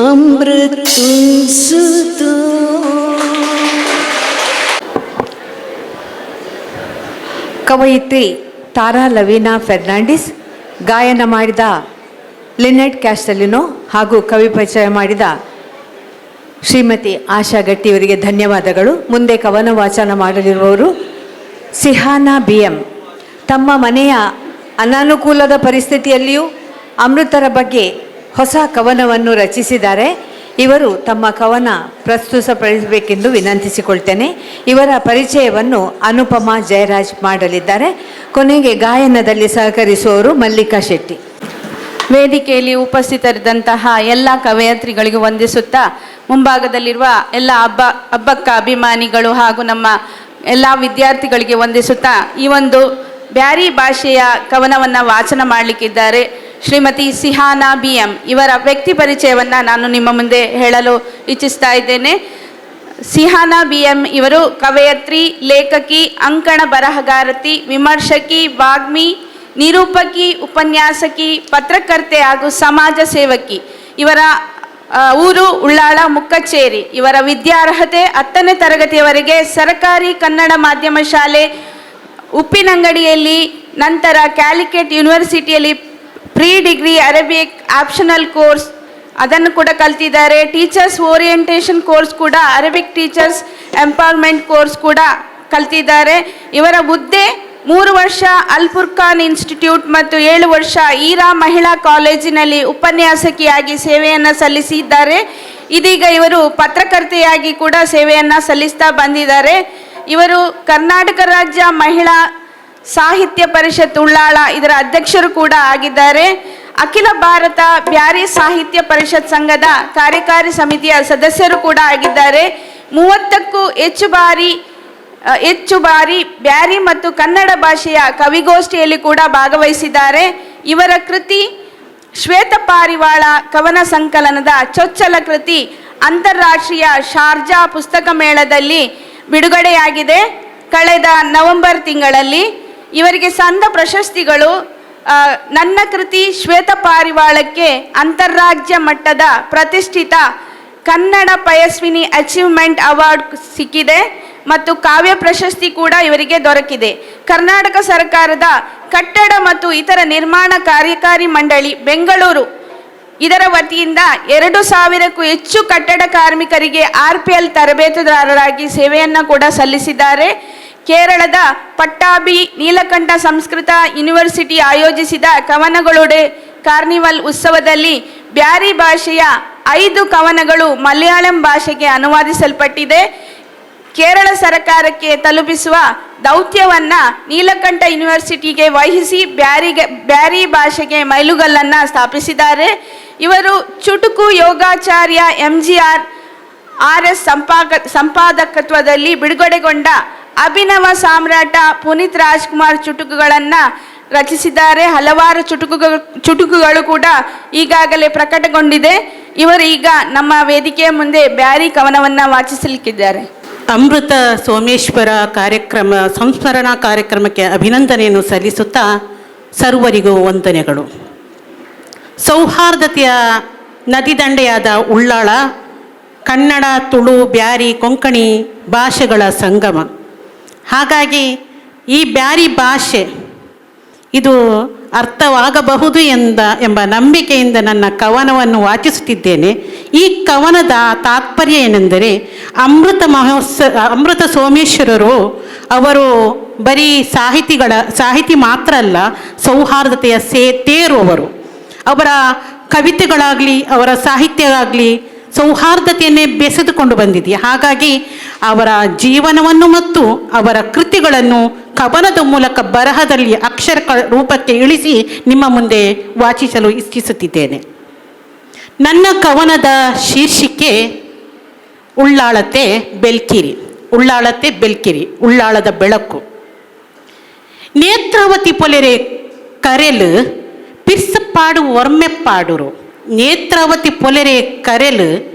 ಅಮೃತುನ್ಸುತು. ಕವಯಿತ್ರಿ ತಾರಾ ಲವೀನಾ ಫೆರ್ನಾಂಡಿಸ್ ಗಾಯನ ಮಾಡಿದ ಲಿನೆಟ್ ಕ್ಯಾಸ್ಟಲಿನೋ ಹಾಗೂ ಕವಿ ಪರಿಚಯ ಮಾಡಿದ ಶ್ರೀಮತಿ ಆಶಾ ಗಟ್ಟಿಯವರಿಗೆ ಧನ್ಯವಾದಗಳು. ಮುಂದೆ ಕವನ ವಾಚನ ಮಾಡಲಿರುವವರು ಸಿಹಾನಾ BM. ತಮ್ಮ ಮನೆಯ ಅನಾನುಕೂಲದ ಪರಿಸ್ಥಿತಿಯಲ್ಲಿಯೂ ಅಮೃತರ ಬಗ್ಗೆ ಹೊಸ ಕವನವನ್ನು ರಚಿಸಿದ್ದಾರೆ. ಇವರು ತಮ್ಮ ಕವನ ಪ್ರಸ್ತುತಪಡಿಸಬೇಕೆಂದು ವಿನಂತಿಸಿಕೊಳ್ತೇನೆ. ಇವರ ಪರಿಚಯವನ್ನು ಅನುಪಮಾ ಜಯರಾಜ್ ಮಾಡಲಿದ್ದಾರೆ. ಕೊನೆಗೆ ಗಾಯನದಲ್ಲಿ ಸಹಕರಿಸುವವರು ಮಲ್ಲಿಕಾ ಶೆಟ್ಟಿ. ವೇದಿಕೆಯಲ್ಲಿ ಉಪಸ್ಥಿತರಿದ್ದಂತಹ ಎಲ್ಲ ಕವಯತ್ರಿಗಳಿಗೂ ವಂದಿಸುತ್ತಾ, ಮುಂಭಾಗದಲ್ಲಿರುವ ಎಲ್ಲ ಹಬ್ಬಕ್ಕ ಅಭಿಮಾನಿಗಳು ಹಾಗೂ ನಮ್ಮ ಎಲ್ಲ ವಿದ್ಯಾರ್ಥಿಗಳಿಗೆ ವಂದಿಸುತ್ತಾ, ಈ ಒಂದು ಬ್ಯಾರಿ ಭಾಷೆಯ ಕವನವನ್ನು ವಾಚನ ಮಾಡಲಿಕ್ಕಿದ್ದಾರೆ ಶ್ರೀಮತಿ ಸಿಹಾನಾ BM. ಇವರ ವ್ಯಕ್ತಿ ಪರಿಚಯವನ್ನು ನಾನು ನಿಮ್ಮ ಮುಂದೆ ಹೇಳಲು ಇಚ್ಛಿಸ್ತಾ ಇದ್ದೇನೆ. ಸಿಹಾನಾ BM ಇವರು ಕವಯತ್ರಿ, ಲೇಖಕಿ, ಅಂಕಣ ಬರಹಗಾರತಿ, ವಿಮರ್ಶಕಿ, ವಾಗ್ಮಿ, ನಿರೂಪಕಿ, ಉಪನ್ಯಾಸಕಿ, ಪತ್ರಕರ್ತೆ ಹಾಗೂ ಸಮಾಜ ಸೇವಕಿ. ಇವರ ಊರು ಉಳ್ಳಾಳ ಮುಕ್ಕಚೇರಿ. ಇವರ ವಿದ್ಯಾರ್ಹತೆ 10ನೇ ತರಗತಿಯವರೆಗೆ ಸರಕಾರಿ ಕನ್ನಡ ಮಾಧ್ಯಮ ಶಾಲೆ ಉಪ್ಪಿನಂಗಡಿಯಲ್ಲಿ, ನಂತರ Calicut ಯೂನಿವರ್ಸಿಟಿಯಲ್ಲಿ pre degree Arabic optional course ಅದನ್ನು ಕೂಡ ಕಲ್ತಿದ್ದಾರೆ. Teachers orientation course ಕೂಡ, Arabic teachers empowerment course ಕೂಡ ಕಲ್ತಿದ್ದಾರೆ. ಇವರ ಹುದ್ದೆ 3 ವರ್ಷ ಅಲ್ ಫುರ್ಖಾನ್ ಇನ್ಸ್ಟಿಟ್ಯೂಟ್ ಮತ್ತು 7 ವರ್ಷ ಈರಾ ಮಹಿಳಾ ಕಾಲೇಜಿನಲ್ಲಿ ಉಪನ್ಯಾಸಕಿಯಾಗಿ ಸೇವೆಯನ್ನು ಸಲ್ಲಿಸಿದ್ದಾರೆ. ಇದೀಗ ಇವರು ಪತ್ರಕರ್ತೆಯಾಗಿ ಕೂಡ ಸೇವೆಯನ್ನು ಸಲ್ಲಿಸ್ತಾ ಬಂದಿದ್ದಾರೆ. ಇವರು ಕರ್ನಾಟಕ ರಾಜ್ಯ ಮಹಿಳಾ ಸಾಹಿತ್ಯ ಪರಿಷತ್ ಉಳ್ಳಾಳ ಇದರ ಅಧ್ಯಕ್ಷರು ಕೂಡ ಆಗಿದ್ದಾರೆ. ಅಖಿಲ ಭಾರತ ಬ್ಯಾರಿ ಸಾಹಿತ್ಯ ಪರಿಷತ್ ಸಂಘದ ಕಾರ್ಯಕಾರಿ ಸಮಿತಿಯ ಸದಸ್ಯರು ಕೂಡ ಆಗಿದ್ದಾರೆ. 30ಕ್ಕೂ ಹೆಚ್ಚು ಬಾರಿ ಬ್ಯಾರಿ ಮತ್ತು ಕನ್ನಡ ಭಾಷೆಯ ಕವಿಗೋಷ್ಠಿಯಲ್ಲಿ ಕೂಡ ಭಾಗವಹಿಸಿದ್ದಾರೆ. ಇವರ ಕೃತಿ ಶ್ವೇತಪಾರಿವಾಳ ಕವನ ಸಂಕಲನದ ಚೊಚ್ಚಲ ಕೃತಿ ಅಂತಾರಾಷ್ಟ್ರೀಯ ಶಾರ್ಜಾ ಪುಸ್ತಕ ಮೇಳದಲ್ಲಿ ಬಿಡುಗಡೆಯಾಗಿದೆ ಕಳೆದ ನವೆಂಬರ್ ತಿಂಗಳಲ್ಲಿ. ಇವರಿಗೆ ಸಂದ ಪ್ರಶಸ್ತಿಗಳು ನನ್ನ ಕೃತಿ ಶ್ವೇತಪಾರಿವಾಳಕ್ಕೆ ಅಂತಾರಾಜ್ಯ ಮಟ್ಟದ ಪ್ರತಿಷ್ಠಿತ ಕನ್ನಡ ಪಯಸ್ವಿನಿ ಅಚೀವ್ಮೆಂಟ್ ಅವಾರ್ಡ್ ಸಿಕ್ಕಿದೆ ಮತ್ತು ಕಾವ್ಯ ಪ್ರಶಸ್ತಿ ಕೂಡ ಇವರಿಗೆ ದೊರಕಿದೆ. ಕರ್ನಾಟಕ ಸರ್ಕಾರದ ಕಟ್ಟಡ ಮತ್ತು ಇತರ ನಿರ್ಮಾಣ ಕಾರ್ಯಕಾರಿ ಮಂಡಳಿ ಬೆಂಗಳೂರು ಇದರ ವತಿಯಿಂದ 2000ಕ್ಕೂ ಹೆಚ್ಚು ಕಟ್ಟಡ ಕಾರ್ಮಿಕರಿಗೆ RPL ತರಬೇತುದಾರರಾಗಿ ಸೇವೆಯನ್ನು ಕೂಡ ಸಲ್ಲಿಸಿದ್ದಾರೆ. ಕೇರಳದ ಪಟ್ಟಾಭಿ ನೀಲಕಂಠ ಸಂಸ್ಕೃತ ಯೂನಿವರ್ಸಿಟಿ ಆಯೋಜಿಸಿದ ಕವನಗಳೊಡೆ ಕಾರ್ನಿವಲ್ ಉತ್ಸವದಲ್ಲಿ ಬ್ಯಾರಿ ಭಾಷೆಯ 5 ಕವನಗಳು ಮಲಯಾಳಂ ಭಾಷೆಗೆ ಅನುವಾದಿಸಲ್ಪಟ್ಟಿದೆ. ಕೇರಳ ಸರ್ಕಾರಕ್ಕೆ ತಲುಪಿಸುವ ದೌತ್ಯವನ್ನು ನೀಲಕಂಠ ಯೂನಿವರ್ಸಿಟಿಗೆ ವಹಿಸಿ ಬ್ಯಾರಿ ಭಾಷೆಗೆ ಮೈಲುಗಲ್ಲನ್ನು ಸ್ಥಾಪಿಸಿದ್ದಾರೆ. ಇವರು ಚುಟುಕು ಯೋಗಾಚಾರ್ಯ MGR RS ಸಂಪಾದಕತ್ವದಲ್ಲಿ ಬಿಡುಗಡೆಗೊಂಡ ಅಭಿನವ ಸಾಮ್ರಾಟ ಪುನೀತ್ ರಾಜ್ಕುಮಾರ್ ಚುಟುಕುಗಳನ್ನು ರಚಿಸಿದ್ದಾರೆ. ಹಲವಾರು ಚುಟುಕುಗಳು ಕೂಡ ಈಗಾಗಲೇ ಪ್ರಕಟಗೊಂಡಿದೆ. ಇವರು ಈಗ ನಮ್ಮ ವೇದಿಕೆಯ ಮುಂದೆ ಬ್ಯಾರಿ ಕವನವನ್ನು ವಾಚಿಸಲಿಕ್ಕಿದ್ದಾರೆ. ಅಮೃತ ಸೋಮೇಶ್ವರ ಕಾರ್ಯಕ್ರಮ ಸಂಸ್ಮರಣಾ ಕಾರ್ಯಕ್ರಮಕ್ಕೆ ಅಭಿನಂದನೆಯನ್ನು ಸಲ್ಲಿಸುತ್ತಾ ಸರ್ವರಿಗೂ ವಂದನೆಗಳು. ಸೌಹಾರ್ದತೆಯ ನದಿ ದಂಡೆಯಾದ ಉಳ್ಳಾಳ ಕನ್ನಡ, ತುಳು, ಬ್ಯಾರಿ, ಕೊಂಕಣಿ ಭಾಷೆಗಳ ಸಂಗಮ. ಹಾಗಾಗಿ ಈ ಬ್ಯಾರಿ ಭಾಷೆ ಇದು ಅರ್ಥವಾಗಬಹುದು ಎಂಬ ನಂಬಿಕೆಯಿಂದ ನನ್ನ ಕವನವನ್ನು ವಾಚಿಸುತ್ತಿದ್ದೇನೆ. ಈ ಕವನದ ತಾತ್ಪರ್ಯ ಏನೆಂದರೆ, ಅಮೃತ ಸೋಮೇಶ್ವರರು ಅವರು ಬರೀ ಸಾಹಿತಿ ಮಾತ್ರ ಅಲ್ಲ, ಸೌಹಾರ್ದತೆಯ ತೇರು ಅವರು. ಅವರ ಕವಿತೆಗಳಾಗಲಿ ಅವರ ಸಾಹಿತ್ಯವಾಗಲಿ ಸೌಹಾರ್ದತೆಯನ್ನೇ ಬೆಸೆದುಕೊಂಡು ಬಂದಿದೆ. ಹಾಗಾಗಿ ಅವರ ಜೀವನವನ್ನು ಮತ್ತು ಅವರ ಕೃತಿಗಳನ್ನು ಕವನದ ಮೂಲಕ ಬರಹದಲ್ಲಿ ಅಕ್ಷರ ರೂಪಕ್ಕೆ ಇಳಿಸಿ ನಿಮ್ಮ ಮುಂದೆ ವಾಚಿಸಲು ಇಚ್ಛಿಸುತ್ತಿದ್ದೇನೆ. ನನ್ನ ಕವನದ ಶೀರ್ಷಿಕೆ ಉಳ್ಳಾಳತೆ ಬೆಲ್ಕಿರಿ, ಉಳ್ಳಾಳತೆ ಬೆಲ್ಕಿರಿ, ಉಳ್ಳಾಳದ ಬೆಳಕು. ನೇತ್ರಾವತಿ ಪೊಲೆರೆ ಕರೆಲು ಪಿರ್ಸಪಾಡು ಒರ್ಮೆಪ್ಪಾಡುರು, ನೇತ್ರಾವತಿ ಪೊಲೆರೆ ಕರೆಲು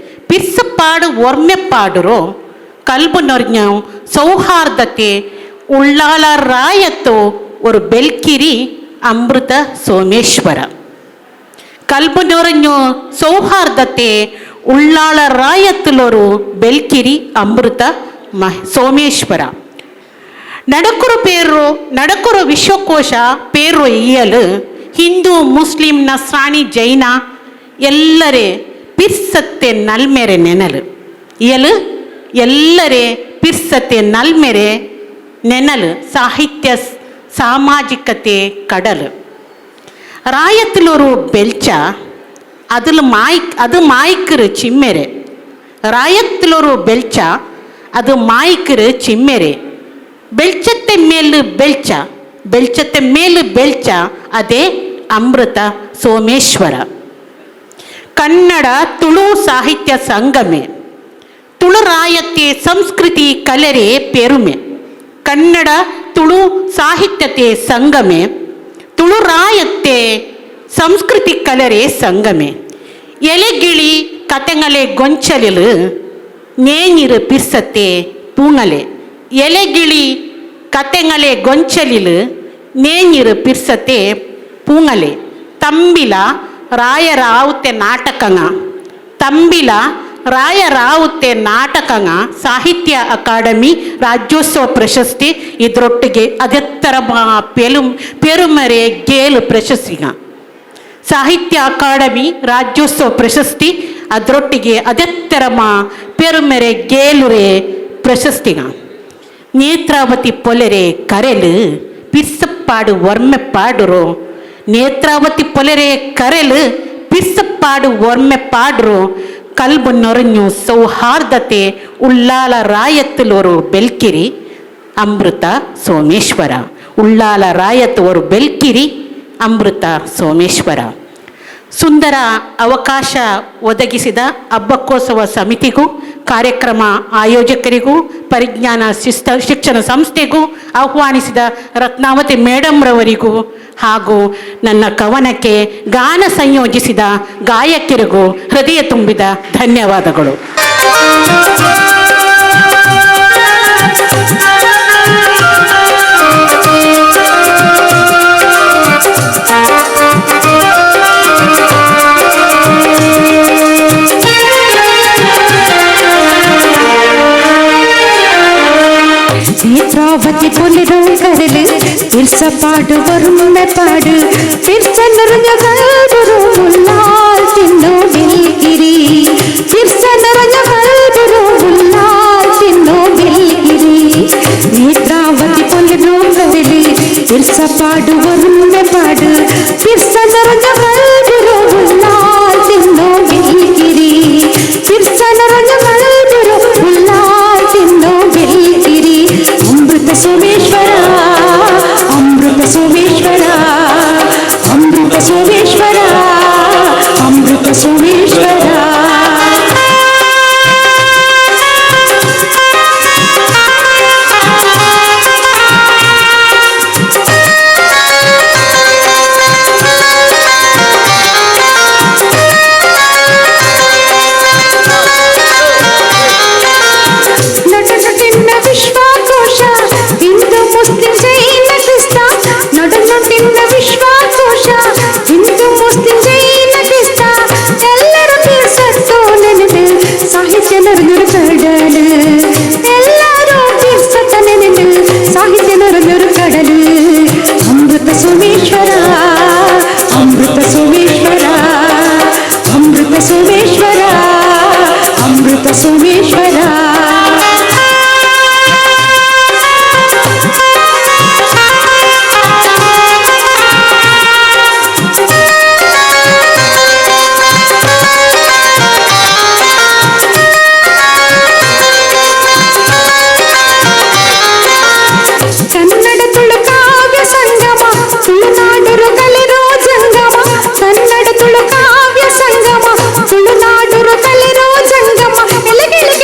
ಪಿರ್ಸಪಾಡು ಒರ್ಮೆಪ್ಪಾಡುರು, ಕಲ್ಬು ನೊರ್ಞ ಸೌಹಾರ್ದತೆ ಉಳ್ಳಾಳ ರಾಯತ್ತು ஒரு ಬೆಲ್ಕಿರಿ ಅಮೃತ ಸೋಮೇಶ್ವರ. ಕಲ್ಬು ನೊರഞ്ഞು ಸೌಹಾರ್ದತೆ ಉಳ್ಳಾಳ ರಾಯತ್ತಲೋರು ಬೆಲ್ಕಿರಿ ಅಮೃತ ಸೋಮೇಶ್ವರ. ನಡಕುರು ಪೇರು ನಡಕುರು ವಿಶ್ವಕೋಶ ಪೇರು ಇಯಲು ಹಿಂದೂ ಮುಸ್ಲಿಂ ನಸ್ರಾಣಿ ಜೈನ ಎಲ್ಲರೇ ಪಿರ್ಸತ್ತೆ ನಲ್ಮೆರೆ ನೆನಲು ಇಯಲು ಎಲ್ಲರೇ ಪಿರ್ಸತ್ತೆ ನಲ್ಮೆರೆ ನೆನಲು ಸಾಹಿತ್ಯ ಸಾಮಾಜಿಕತೆ ಕಡಲು. ರಾಯತ್ತಿಲೊರು ಬೆಲ್ಚ அதில் மாய் அது மாய்க்கிற ಚಿಮ್ಮೆರೆ. ರಾಯತ್ತಿಲೊರು ಬೆಲ್ಚ ಅದು ಮಾಯ್ಕಿರು ಚಿಮ್ಮೆರೆ. ಬೆಳ್ಚತ್ತೆ ಮೇಲು ಬೆಳ್ಚ, ಬೆಳ್ಚತ್ತೆ ಮೇಲು ಬೆಳ್ಚ, ಅದೇ ಅಮೃತ ಸೋಮೇಶ್ವರ. ಕನ್ನಡ ತುಳು ಸಾಹಿತ್ಯ ಸಂಗಮೆ ತುಳುರಾಯತ್ತೆ ಸಂಸ್ಕೃತಿ ಕಲೆರೆ ಪೆರುಮೆ. ಕನ್ನಡ ತುಳು ಸಾಹಿತ್ಯತೆ ಸಂಗಮೆ ತುಳುರಾಯತ್ತೆ ಸಂಸ್ಕೃತಿ ಕಲರೆ ಸಂಗಮೆ. ಎಲೆಗಿಳಿ ಕತೆಂಗಲೆ ಗೊಂಚಲಿಲು ನೇನಿರು ಪಿರ್ಸತ್ತೆ ಪೂಂಗಲೆ. ಎಲೆಗಿಳಿ ಕತೆಂಗಲೆ ಗೊಂಚಲಿಲು ನೇನಿರು ಪಿರ್ಸತ್ತೆ ಪೂಂಗಲೆ. ತಂಬಿಲ ರಾಯರಾವುತೆ ನಾಟಕಂಗ, ತಂಬಿಲ ರಾಯರಾವುತೆ ನಾಟಕಂಗ ಸಾಹಿತ್ಯ ಅಕಾಡೆಮಿ ರಾಜ್ಯೋತ್ಸವ ಪ್ರಶಸ್ತಿ ಇದರೊಟ್ಟಿಗೆ ಅದೆತ್ತರ ಪೆಲು ಪೆರುಮರೆ ಗೇಲು ಪ್ರಶಸ್ತಿಗ. ಸಾಹಿತ್ಯ ಅಕಾಡೆಮಿ ರಾಜ್ಯೋತ್ಸವ ಪ್ರಶಸ್ತಿ ಅದರೊಟ್ಟಿಗೆ ಅದೆತ್ತರಮ ಪೆರುಮೆರೆ ಗೇಲುರೆ ಪ್ರಶಸ್ತಿಗ. ನೇತ್ರಾವತಿ ಪೊಲೆರೆ ಕರೆಲು ಪಿರ್ಸಪ್ಪಾಡು ಒರ್ಮೆ ಪಾಡುರು. ನೇತ್ರಾವತಿ ಪೊಲೆರೆ ಕರೆಲು ಪಿರ್ಸಪ್ಪಾಡು ಒರ್ಮೆ ಪಾಡ್ರು. ಕಲ್ಬು ನೊರഞ്ഞು ಸೌಹಾರ್ದತೆ ಉಳ್ಳಾಲ ರಾಯತ್ತಲೋರು ಬೆಲ್ಕಿರಿ ಅಮೃತ ಸೋಮೇಶ್ವರ. ಉಳ್ಳಾಲ ರಾಯತ್ತವರು ಬೆಲ್ಕಿರಿ ಅಮೃತ ಸೋಮೇಶ್ವರ. ಸುಂದರ ಅವಕಾಶ ಒದಗಿಸಿದ ಹಬ್ಬಕ್ಕೋತ್ಸವ ಸಮಿತಿಗೂ, ಕಾರ್ಯಕ್ರಮ ಆಯೋಜಕರಿಗೂ, ಪರಿಜ್ಞಾನ ಶಿಕ್ಷಣ ಸಂಸ್ಥೆಗೂ, ಆಹ್ವಾನಿಸಿದ ರತ್ನಾವತಿ ಮೇಡಮ್ರವರಿಗೂ ಹಾಗೂ ನನ್ನ ಕವನಕ್ಕೆ ಗಾನ ಸಂಯೋಜಿಸಿದ ಗಾಯಕರಿಗೂ ಹೃದಯ ತುಂಬಿದ ಧನ್ಯವಾದಗಳು. നേത്രാവതി പൊലിരും കരല് പിർസ പാട് വരുന്ന പാട് പിർസ നിറഞ്ഞ കൽബുരുമുല്ലാൽ തിന്നു ബിൽഗിരി. പിർസ നിറഞ്ഞ കൽബുരുമുല്ലാൽ തിന്നു ബിൽഗിരി. നേത്രാവതി പൊലിരും കരല് പിർസ പാട് വരുന്ന പാട് പിർസ നിറഞ്ഞ കൽബുരുമുല്ലാൽ തിന്നു ബിൽഗിരി. പിർസ നിറഞ്ഞ കൽബുരുമുല്ലാൽ തിന്നു ബിൽഗിരി. അമൃത സോമേശ്വര, അമൃത സോമേശ്വര, അമൃത സോമേശ്വര, അമൃത സോമേശ്വര. ನಡುನಟಿನ್ನ ವಿಶ್ವಕೋಶ ಹಿಂದೂ ಮುಸ್ಲಿಂ ಜೈನ ಕ್ರಿಸ್ತ. ನಡುನಟಿನ್ನ ವಿಶ್ವಕೋಶ ಹಿಂದೂ ಮುಸ್ಲಿಂ ಜೈನ ಕ್ರಿಸ್ತ. ಎಲ್ಲರೂ ತೀರ್ಸತ್ತೋ ನೆನೆದು ಸಾಹಿತ್ಯ ನರುನರು ಕಡಲು. ಎಲ್ಲರೂ ತೀರ್ಸತ್ತ ನೆನೆದು ಸಾಹಿತ್ಯ ನರುನರು ಕಡಲು. ಅಮೃತ ಸೋಮೇಶ್ವರ, ಅಮೃತ ಸೋಮೇಶ್ವರ, ಅಮೃತ ಸೋಮೇಶ್ವರ, ಅಮೃತ ಸೋಮೇಶ್ವರ. ಕನ್ನಡ ತುಳು ಕಾವ್ಯ ಸಂಗಮ ತುಳುನಾಡುರು ಕಲಿರೋ ಜಂಗಮ. ಕನ್ನಡ ತುಳು ಕಾವ್ಯ ಸಂಗಮ ತುಳುನಾಡುರು ಕಲಿರೋ ಜಂಗಮ. ಎಲೆಗಿಳಿ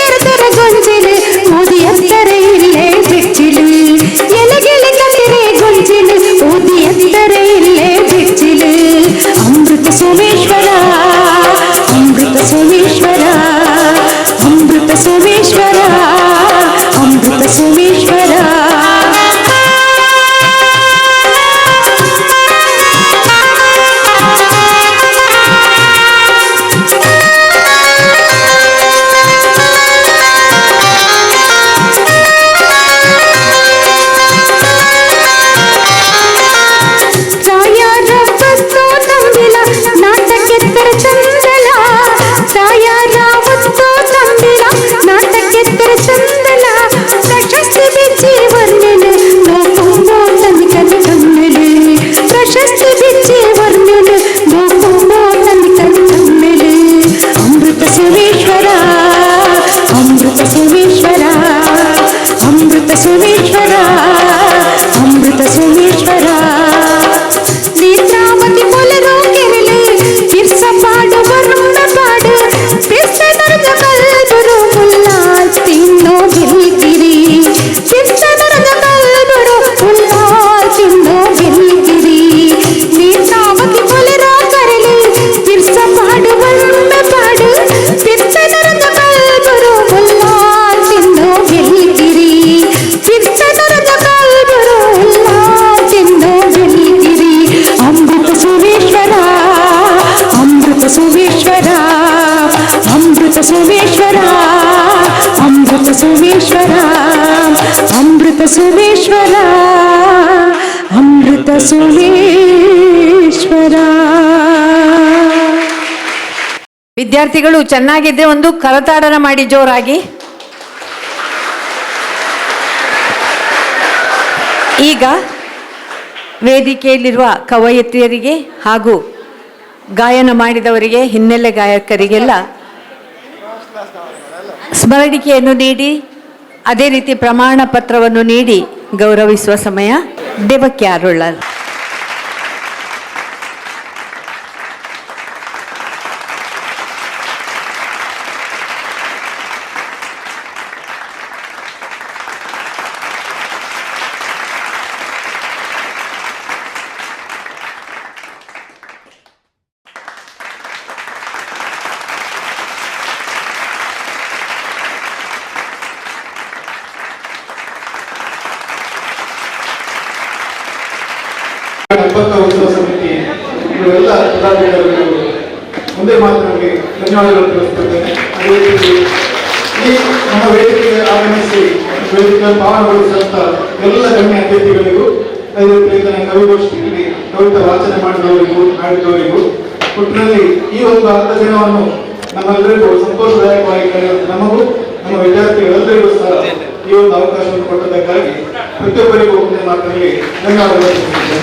ಸೋಮೇಶ್ವರ, ಅಮೃತ ಸೋಮೇಶ್ವರ. ವಿದ್ಯಾರ್ಥಿಗಳು ಚೆನ್ನಾಗಿದ್ರೆ ಒಂದು ಕರತಾಡನ ಮಾಡಿ ಜೋರಾಗಿ. ಈಗ ವೇದಿಕೆಯಲ್ಲಿರುವ ಕವಯತ್ರಿಯರಿಗೆ ಹಾಗೂ ಗಾಯನ ಮಾಡಿದವರಿಗೆ, ಹಿನ್ನೆಲೆ ಗಾಯಕರಿಗೆಲ್ಲ ಸ್ಮರಣಿಕೆಯನ್ನು ನೀಡಿ, ಅದೇ ರೀತಿ ಪ್ರಮಾಣ ಪತ್ರವನ್ನು ನೀಡಿ ಗೌರವಿಸುವ ಸಮಯ. ದೇವಕ್ಕೆ ಅರುಳಲ್. ಹಬ್ಬಕ್ಕ ಉತ್ಸವ ಸಮಿತಿ ಇವರೆಲ್ಲ ಪದಾಧಿಕಾರಿಗಳು ಒಂದೇ ಮಾತಿನಲ್ಲಿ ಧನ್ಯವಾದಗಳು ತಿಳಿಸುತ್ತಿದ್ದೇನೆ. ಅದೇ ರೀತಿ ಈ ನಮ್ಮ ವೇದಿಕೆಗೆ ಆಗಮಿಸಿ ವೇದಿಕೆ ಪಾವನಗೊಳಿಸಿದಂತ ಎಲ್ಲ ಗಣ್ಯ ಅತಿಥಿಗಳಿಗೂ, ಅದೇ ರೀತಿ ನನ್ನ ಕವಿಗೋಷ್ಠಿಯಲ್ಲಿ ಕವಿತಾ ವಾಚನ ಮಾಡಿದವರಿಗೂ ಮಾಡಿದವರಿಗೂ, ಒಟ್ಟಿನಲ್ಲಿ ಈ ಒಂದು ಅರ್ಧ ದಿನವನ್ನು ನಮ್ಮೆಲ್ಲರಿಗೂ ಸಂತೋಷದಾಯಕವಾಗಿ ಕಳೆಯುವಂತೆ ನಮಗೂ ನಮ್ಮ ವಿದ್ಯಾರ್ಥಿಗಳೆಲ್ಲರಿಗೂ ಸಹ ಈ ಒಂದು ಅವಕಾಶವನ್ನು ಕೊಟ್ಟದಕ್ಕಾಗಿ ಪ್ರತಿಯೊಬ್ಬರಿಗೂ ಒಂದೇ ಮಾತಿನಲ್ಲಿ ಧನ್ಯವಾದಗಳು ತಿಳಿಸುತ್ತೇನೆ.